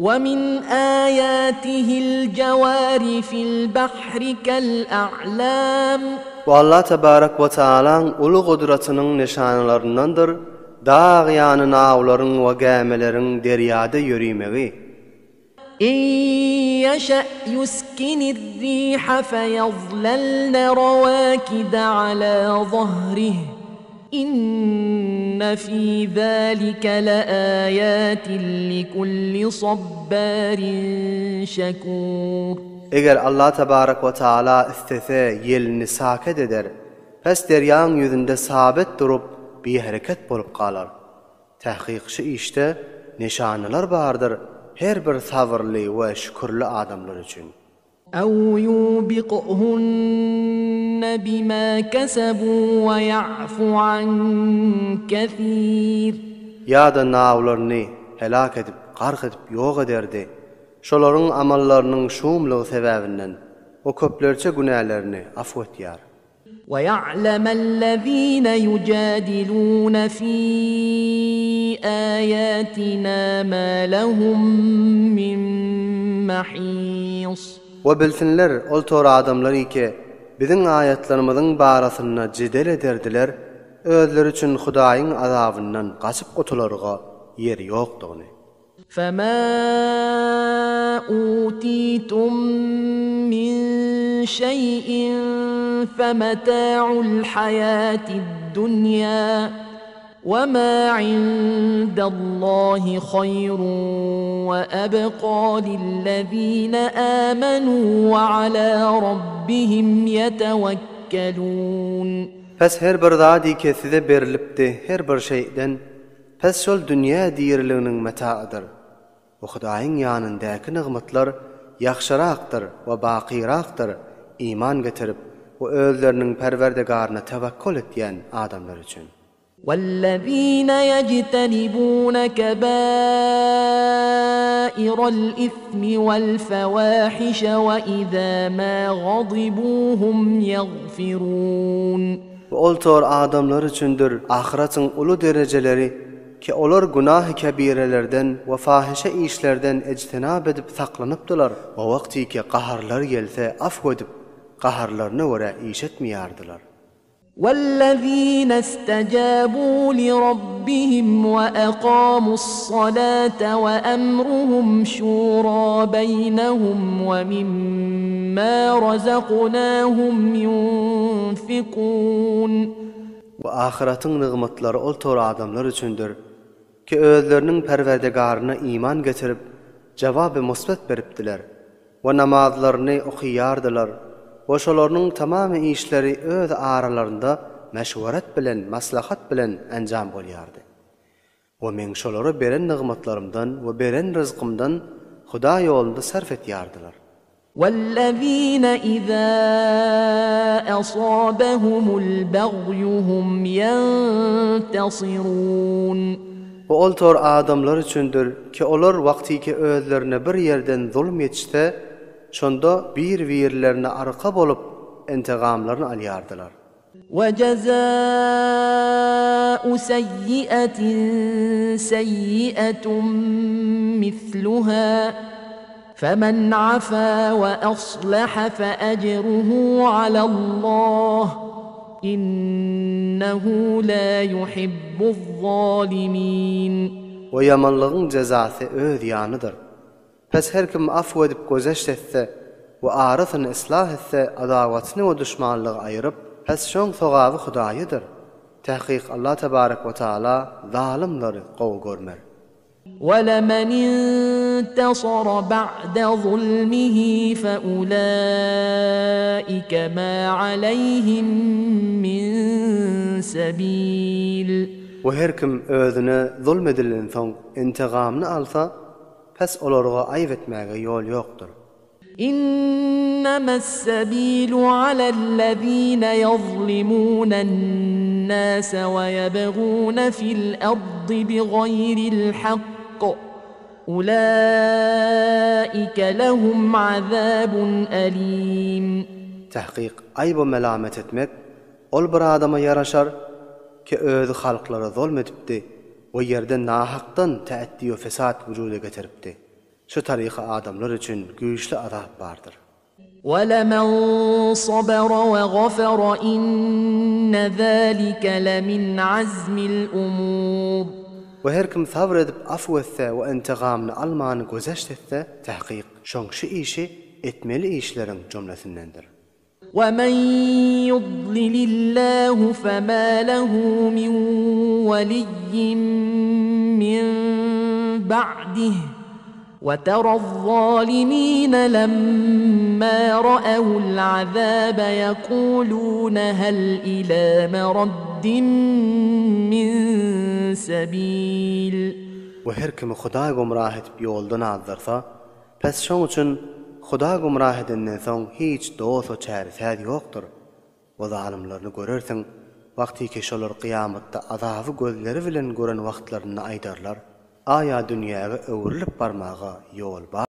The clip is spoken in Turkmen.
وَمِنْ آيَاتِهِ الْجَوَارِ فِي الْبَحْرِ كَالْأَعْلَامِ. Bu Allah tebarek we taalaň uly gudratynyň nyşanalaryndandyr, dag ýany nawlaryň we gämileriň derýada ýörimegi. إِن يَشَأْ يُسْكِنِ الرِّيحَ فَيَظْلَلْنَ رَوَاكِدَ عَلَىٰ ظَهْرِهِ إِنَّ فِي ذَٰلِكَ لَآيَاتٍ لِكُلِّ صَبَّارٍ شَكُورٍ. Eger Allah tebarek we taala islese ýelini saket eder, pes derýaň ýüzünde sabit durup bihereket bolup galar. Tahkyk şu işde nyşanalar bardyr her bir sabyrly we şükürli adamlar üçin. أَوْ يُوبِقْهُنَّ بِمَا كَسَبُوا وَيَعْفُ عَنْ كَثِيرٍ. Ýa-da nawlaryny helak edip, gark edip ýok ederdi, şolaryň amallarynyň şumlygy sebäbinden, we köplerçe günälerini afw etýär. وَيَعْلَمَ الَّذِينَ يُجَادِلُونَ فِي آيَاتِنَا مَا لَهُم مِّن مَّحِيصٍ. We bilsinler ol tor adamlar ki, biziň aýatlarymyzyň barasynda jedel ederdiler, özleri üçin Hudaýyň azabyndan gaçyp gutularga ýeri ýokdugyny. فَمَا أُوتِيتُم مِّن شَيْءٍ فَمَتَاعُ الْحَيَاةِ الدُّنْيَا وَمَا عِندَ اللَّهِ خَيْرٌ وَأَبْقَىٰ لِلَّذِينَ آمَنُوا وَعَلَىٰ رَبِّهِمْ يَتَوَكَّلُونَ. Pes her bir zady ki size berilipdi her bir şeyden, pes şol dünýä diriliginiň metaýydyr. We Hudaýyň ýanyndaky nygmatlar ýagşyrakdyr we bakyrakdyr iman getirip we özleriniň Perwerdigaryna tewekkül etýän adamlar üçin. وَالَّذِينَ يَجْتَنِبُونَ كَبَائِرَ الْإِثْمِ وَالْفَوَاحِشَ وَإِذَا مَا غَضِبُوا هُمْ يَغْفِرُونَ. We ol tor adamlar üçindir ahyratyň uly derejeleri ki olar günahy kebirelerden we fahişe işlerden ejtinap edip saklanypdylar we wagty ki gaharlary gelse afw edip gaharlaryna görä iş etmeýärdiler. وَالَّذِينَ اسْتَجَابُوا لِرَبِّهِمْ وَأَقَامُوا الصَّلَاةَ وَأَمْرُهُمْ شُورَىٰ بَيْنَهُمْ وَمِمَّا رَزَقْنَاهُمْ يُنْفِقُونَ. We ahyratyň nygmatlary ol tor adamlar üçindir ki özleriniň Perwerdigaryna iman getirip jawaby musbet beripdiler we namazlaryny okaýardylar we şolarynyň tamamy işleri öz aralarynda meşweret bilen, maslahat bilen enjam bolýardy. We meň şolara beren nygmatlarymdan we beren ryzkymdan Hudaý ýolunda sarf etýärdiler. وَالَّذِينَ إِذَا أَصَابَهُمُ الْبَغْيُ هُمْ يَنْتَصِرُونَ. Bu ol tor adamlar üçindir ki olar wagty ki özlerine bir ýerden zulum ýetişse, şonda bir-birlerine arka bolup intigamlaryny alýardylar. وَجَزَاءُ سَيِّئَةٍ سَيِّئَةٌ مِثْلُهَا فَمَنْ عَفَا وَأَصْلَحَ فَأَجْرُهُ عَلَى اللَّهِ إِنَّهُ لَا يُحِبُّ الظَّالِمِينَ. We ýamanlygyň jezasy öz ýanydyr. Pes her kim afw edip gözeşt etse we arasyny yslah etse, adawatyny we duşmanlygy aýyryp, pes şoň sogaby Hudaýydyr. Tahkyk Allah tebarek we taala zalymlary gowy görmer. وَلَمَنِ انتَصَرَ بَعْدَ ظُلْمِهِ فَأُولَٰئِكَ مَا عَلَيْهِم مِّن سَبِيلٍ. We her kim özüne zulm edilensoň intigamyny alsa, pes olarga aýyp etmäge ýol ýokdur. إِنَّمَا السَّبِيلُ عَلَى الَّذِينَ يَظْلِمُونَ النَّاسَ وَيَبْغُونَ فِي الْأَرْضِ بِغَيْرِ الْحَقِّ أُولَٰئِكَ لَهُمْ عَذَابٌ أَلِيمٌ. Tahkyk aýyba melamet etmek ol bir adama ýaraşar ki özi halklara zulm edipdi we ýerde nahakdan täetdi we fesat wujuda getiripdi. Şu taryhy adamlar üçin güýçli azap bardyr. وَلَمَن صَبَرَ وَغَفَرَ إِنَّ ذَٰلِكَ لَمِنْ عَزْمِ الْأُمُورِ. We her kim sabyr edip afw etse we intigamyny alman gözeşt etse, tahkyk, şoň şu işi etmeli işleriň jumlesindendir. وَمَن يُضْلِلِ اللَّهُ فَمَا لَهُ مِن وَلِيٍّ مِّن بَعْدِهِ وَتَرَى الظَّالِمِينَ لَمَّا رَأَوُا الْعَذَابَ يَقُولُونَ هَلْ إِلَىٰ مَرَدٍّ مِّن سَبِيلٍ. We her kimi Hudaý gumrah edip ýoldan azdyrsa, Pes şoň üçin Huda gumrah edenden soň hiç dost we çäresäz ýokdur. We zalymlaryny görersiň, wagtyky şolar kyýamatda azaby gözleri bilen gören wagtlarynda aýdarlar, Aýa dünýäge öwrülip barmaga ýol bar?